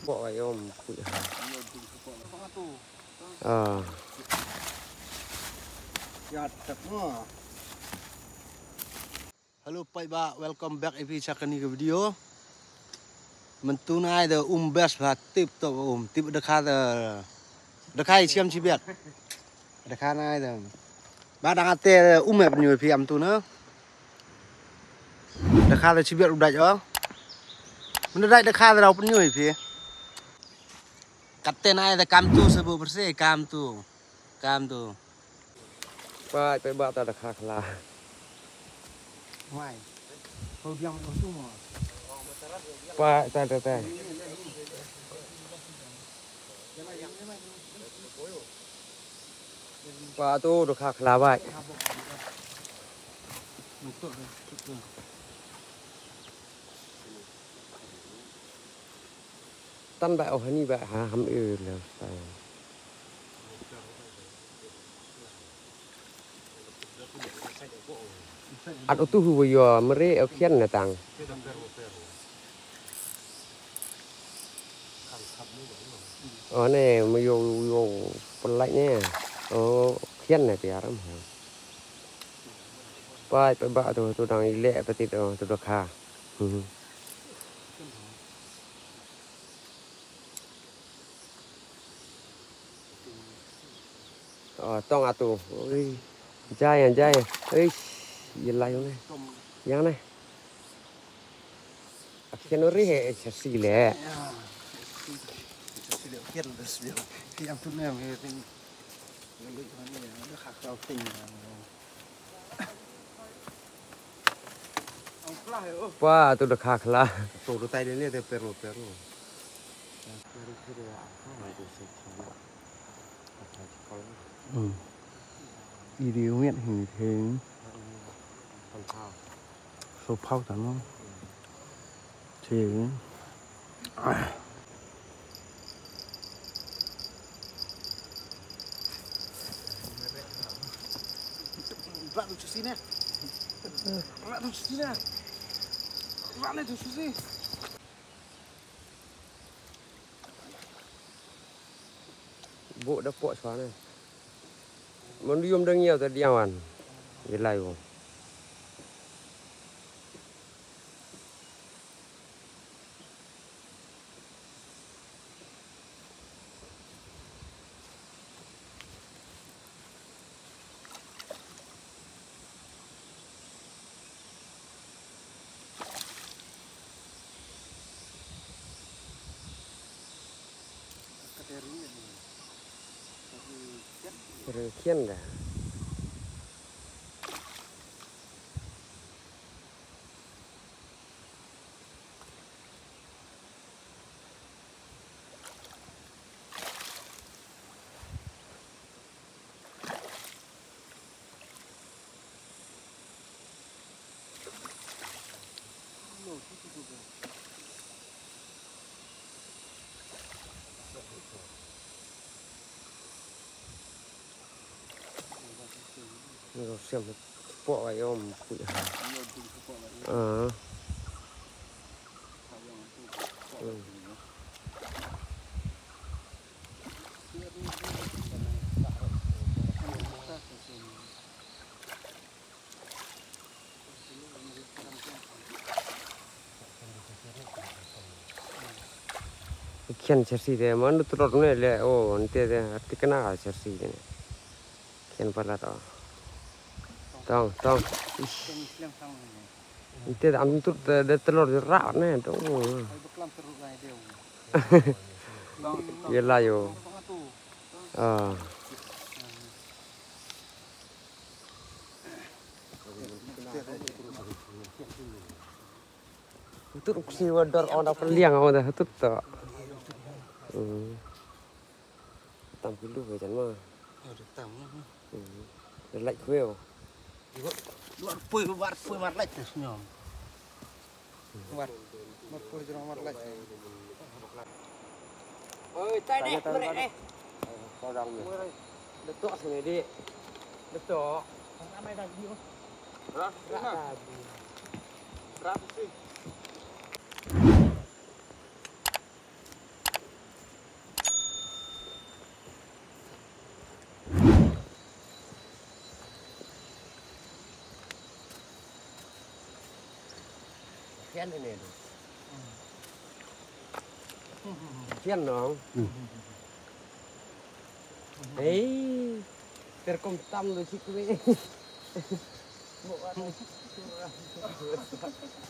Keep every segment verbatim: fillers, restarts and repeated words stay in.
Pok ai om pui ha. Ah. Hello paidbah, welcome back ïa phi sha kane ka video. Mynta nai da um best bha, tip top um, tip da kha da, da kha i siam chi biat. Da kha nai da. Ba dang ate um ïa pynïoh phi am tu na. Da kha da chi biat u dait o. Mynta dait da kha da u pynïoh phi. Katte nai da kam tu sa bu perse kam tu. Kam tu. Pai, pai ba ta da kha khla. Wai. Kau diam kau tu mo. Pai, ta, ta, ta. Pai tu da kha khla bai. Tan bai oh hani bai ha ham e le. At utu hu yo mere o khian na tang. O ne mo yo yo pelai ne. O khian na tiaram ha. Pai pai ba tu tu dang ile patit o tu dokha. Hmm. Oh, tong atu. Ui. Jai, jai. Ui. Yelai ne. Yang ne. Akhir nuri he, eh, sesi le. Sesi le, akhir nuri sesi. Yang tu ne, yang tu ne. Yang tu ne, yang tu ne. Pa, tu da kha khla. Tu da tai ne, ne, te peru, peru. Hmm. Iri umiat hi thing. So pau ta no. Thing. Rat tu sini. Rat tu sini. Rat tu sini. Bok da pok shuwa ne. Mon du yom dang yau ta diang wan. Ye lai wo. Rengkian dah. Siam pok ai om pui ha. Ah. Hmm. Khian chersi de man tu rot ne le o ante de tikna chersi de. Khian palat o. Tong, tong. Ish. Ante de am tu de telor de ra ne dong. Ye la yo. Ah. Hutut uksi wa dor on da peliang on da hutut to. Hmm. Tam kilu ke jan ma. Tam. Hmm. Like kueo. Luar pui, luar pui, luar like senyum. Mat. Mat pur jrong mat lai. Oi, tai deh, merek deh. Kau dang ni. Detok sini, Dik. Detok. Ramai dah video. Berapa? Berapa sih? Phian ne. Phian nong. Ei, ter kom tam lo chik me. Te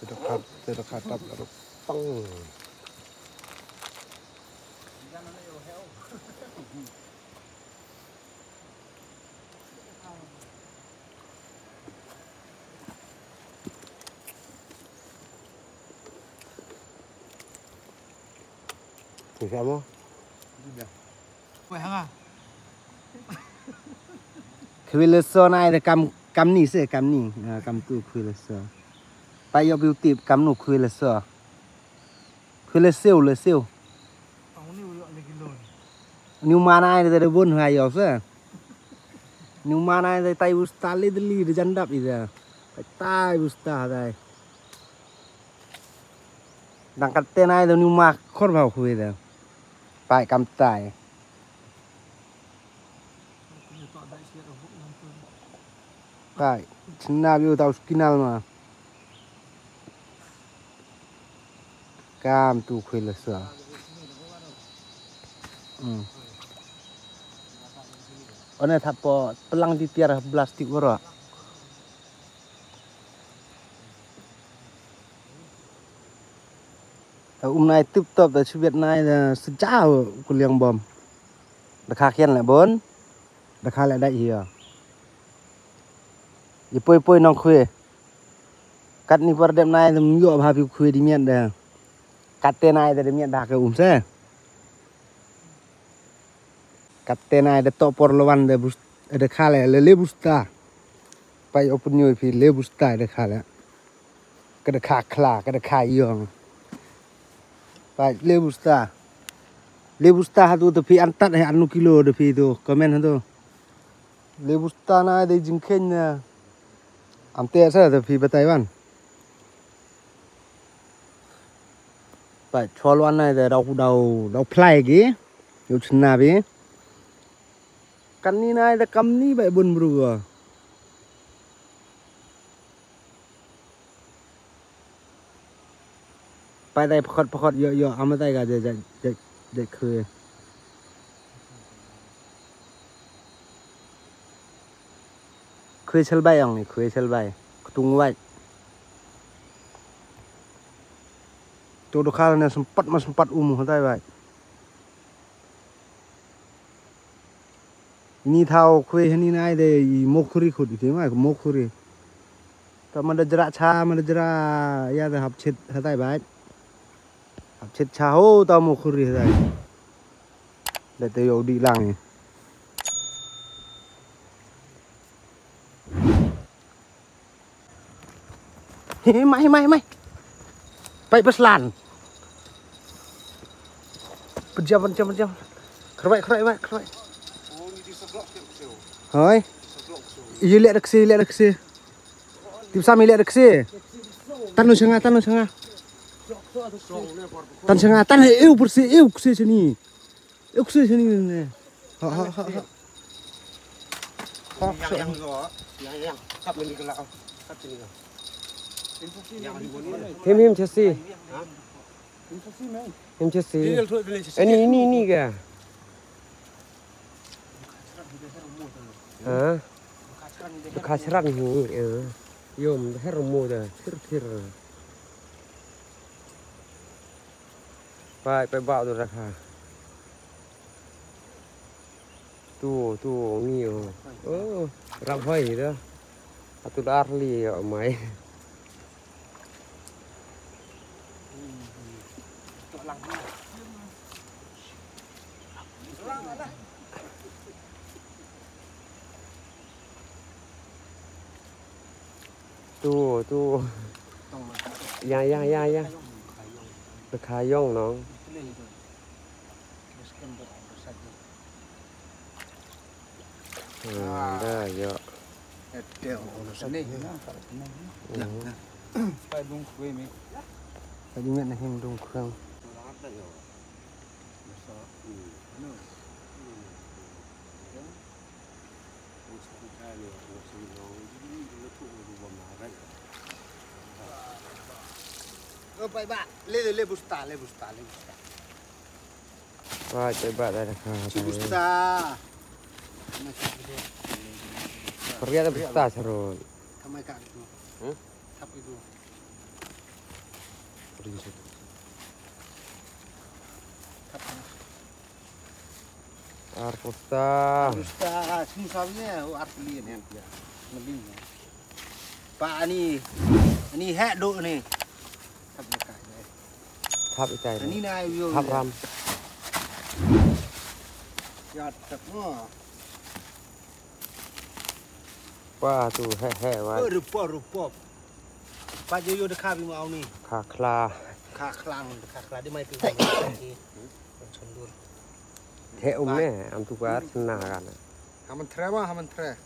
da khat, te da khat tap la pang. Khwai hanga. Khwai la so nai da kam, kam ni se, kam ni. Ah, kam tu khwai la so. Pa yo biu tip kam nu khwai la so. Khwai la siew, la siew. Niu ma nai da da bun ha yo se. Niu ma nai da tai busta li da li da jandap i da. Tai busta ha dai. Dang katte nai da niu ma khor bha khwai da. Pai kam tai. Pai, chna biu tau skinal ma. Kam tu khwai la sa. Hmm. One thap po pelang di tiar plastik wara. Ta um nai tip top ta chubet nai da sejau kuliang bom. Da kha khian le bon. Da kha le dai hia. Ye poi poi nong khwe. Kat ni par dep nai da myo bha pi khwe di mian da. Kat te nai da di mian da ka um se. Kat te nai da to por lo wan da bus da kha le le busta. Pai open nyo pi le busta da kha le. Ka da kha khla, ka da kha yong. Pai le busta. Le busta ha tu da pi antat he anu kilo da pi tu. Comment ha tu. Le busta na de jingkhen na. Am te sa da pi batai wan. Pai chol wan na de dau dau dau plai gi. Yo chna bi. Kan ni nai da kam ni bai bun bru go. Pai dai pkhot pkhot yo yo ama dai ga je je je je khwe. Khwe sel bai ang ni khwe sel bai. Ktung wai. Tu do khal ne sempat ma sempat umu dai bai. Ini thau khwe hani nai de i mokhuri khut ite ma mokhuri. Ta ma da jra cha ma da jra ya da hap chet hatai bai. Hap chet cha ho ta mokhuri hatai. Da te yo di lang ni. He mai mai mai. Pai paslan. Pejam pejam pejam. Khrwai khrwai mai khrwai. Hoi. Ye le dak se le dak se. Tip sam ye le dak se. Tanu sanga tanu sanga. Tan sanga tan eu persi eu kse sini. Uksi sini ne. Ha ha ha ha. Ha, yang, so. Yang zo, yang, yang. Kap ni ke lakau. Kap sini ke. Yang ni boleh. Him him chasi. Ha? Him chasi. Ini ini ini ke. Ha? Ka chran ni. Yom her mo da. Thir thir. Pai pai bau tu rakha. Tu tu ngi o. Oh, rap hoi da. Atu dar li o mai. Tu tu. Ya ya ya ya. Ka yong no. Ah, da yo. Ete o sini. Ya. Pai dung kwe mi. Pai dung na him dung kwe. Oh, pai ba. Le, le, le, busta, le, busta, le, busta. Right, pai ba da ka. Busta. Pergi ada busta seru. Kamai ka itu. Tap itu. Tap. Ar busta. Busta, sini sawinya, oh, ar peli ni. Ya. Meli ni. Pa ani, ani hek dok ni. Tap ni ka ni. Thap itai. Ani na yo. Thap ram. Ya, tap mo. Pa tu he he wa. Oh, rupo, rupo. Pa je yo de ka bi mau ni. Ka khla. Ka khlang, ka khla di mai pi. Chondur. He um ne am tu ka ar sna ka na. Haman tre ma, haman tre.